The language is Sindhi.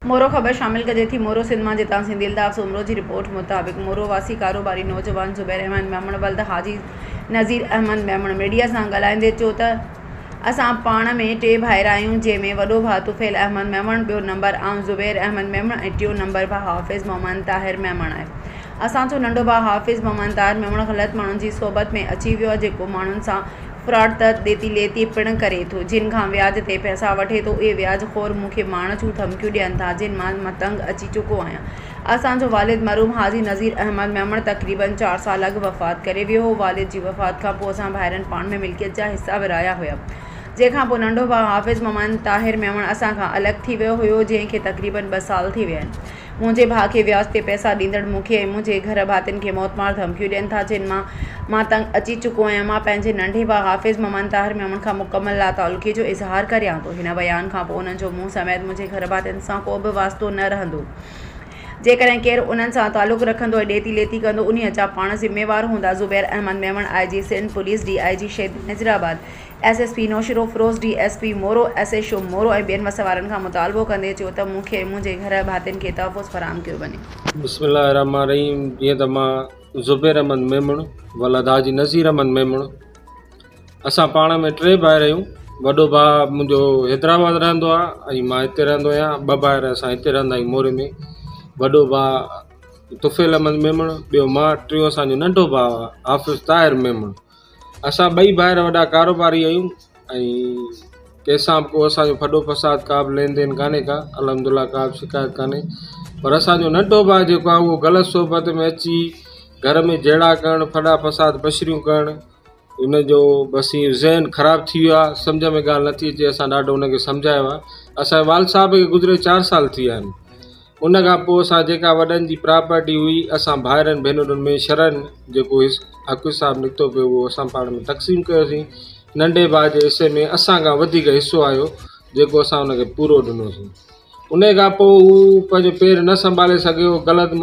مورو خبر شامل ڪجي ٿي مورو سنڌ مان جتان سنڌي الطاف سومرو جي رپورٽ مطابق مورو واسي ڪاروباري نوجوان زبير احمد ميمڻ ولد حاجي نظير احمد ميمڻ ميڊيا سان ڳالهائيندي چيو ته اسان پاڻ ۾ ٽي ڀائر آهيون جنهن ۾ وڏو ڀاء طفيل احمد ميمڻ ٻيو نمبر آئون زبير احمد ميمڻ ۽ ٽيون نمبر ڀاء حافظ محمد طاهر ميمڻ آهي اسان جو ننڍو ڀاء حافظ محمد طاهر ميمڻ غلط ماڻهن جي صحبت ۾ اچي ويو آهي جيڪو ماڻهن سان فراڊ تحت ڏيتي ليتي پڻ ڪري ٿو جن کان وياج تي پئسا وٺي ٿو اهي وياج خور مون کي مارڻ جون ڌمڪيون ڏين ٿا جن مان مان تنگ اچي چڪو آهيان اسان جو والد مرحوم حاجي نظير احمد ميمڻ تقريبن چار سال اڳ وفات ڪري ويو هو والد جي وفات کان پوء اسان ڀائرن پاڻ ۾ ملڪيت جا حصا ورهايا هيا جنهن کان پوء ننڍو ڀاء حافظ محمد طاهر ميمڻ اسان کان الڳ ٿي ويو هيو جنهن کي تقريبن ٻه سال ٿي ويا آهن. منهنجي ڀاء کي وياج تي پئسا ڏيندڙ مون کي ۽ منهنجي گهر ڀاتين کي موتمار ڌمڪيون ڏين ٿا جن مان مان تنگ اچي چڪو آهيان مان پنهنجي ننڍي ڀاء حافظ محمد طاهر ميمڻ کان مڪمل لاتعلقي جو اظهار ڪريان ٿو هن بيان کان پوء انهن جو مون سميت منهنجي گهر ڀاتين سان ڪو به واسطو نه رهندو جيڪڏهن ڪير انهن سان تعلق رکندو ۽ ڏيتي ليتي ڪندو انهيء جا پاڻ ذميوار هوندا Zubair Ahmed Memon I G Sindh police D I G Shaheed Nazirabad S S P Naushahro Feroze, D S P Moro, S H O Moro ۽ ٻين وس وارن کان مطالبو ڪندي چيو ته مون کي ۽ منهنجي گهر ڀاتين کي تحفظ فراهم ڪيو وڃي. بسم الله الرحمٰن الرحيم جيئن ته مان زبير احمد ميمڻ ولد حاجي نظير احمد ميمڻ اسان پاڻ ۾ ٽي ڀائر آهيون وڏو ڀاء منهنجو حيدرآباد رهندو آهي ۽ مان هتي رهندو آهيان ٻه ڀائر اسان هتي رهندا آهيون موري ۾ وڏو ڀاء طفيل احمد ميمڻ ٻيو مان ٽيون اسانجو ننڍو ڀاء آهي حافظ طاهر ميمڻ اسان ٻئي ڀائر وڏا ڪاروباري آهيون ۽ ڪنهن سان به ڪو اسان جو ڦڏو فساد ڪا به لين دين ڪانهي ڪا الحمد لله ڪا به شڪايت ڪانهي پر اسان جو ننڍو ڀاء جيڪو آهي اهو غلط صحبت ۾ اچي گهر ۾ جهيڙا ڪرڻ ڦڏا فساد بشريون ڪرڻ ان جو بس ائين ذهن خراب ٿي ويو آهي سمجهه ۾ ڳالهه نٿي اچي اسان ڏاڍو ان کي سمجهايو آهي اسان جي والد صاحب کي گذري چار سال ٿي ويا آهن ان کان پوء اسان جيڪا وڏن جي پراپرٽي هئي اسان ڀائرن ڀينرن ۾ شرعن جيڪو حق حساب نڪتو پيو اهو اسان پاڻ ۾ تقسيم ڪيوسين ننڍي ڀاء جي حصي ۾ اسان کان وڌيڪ حصو آيو جيڪو اسان ان کي پورو ڏنوسين ان کان پوء هو پنهنجو پير نه سنڀالي سگهيو غلط.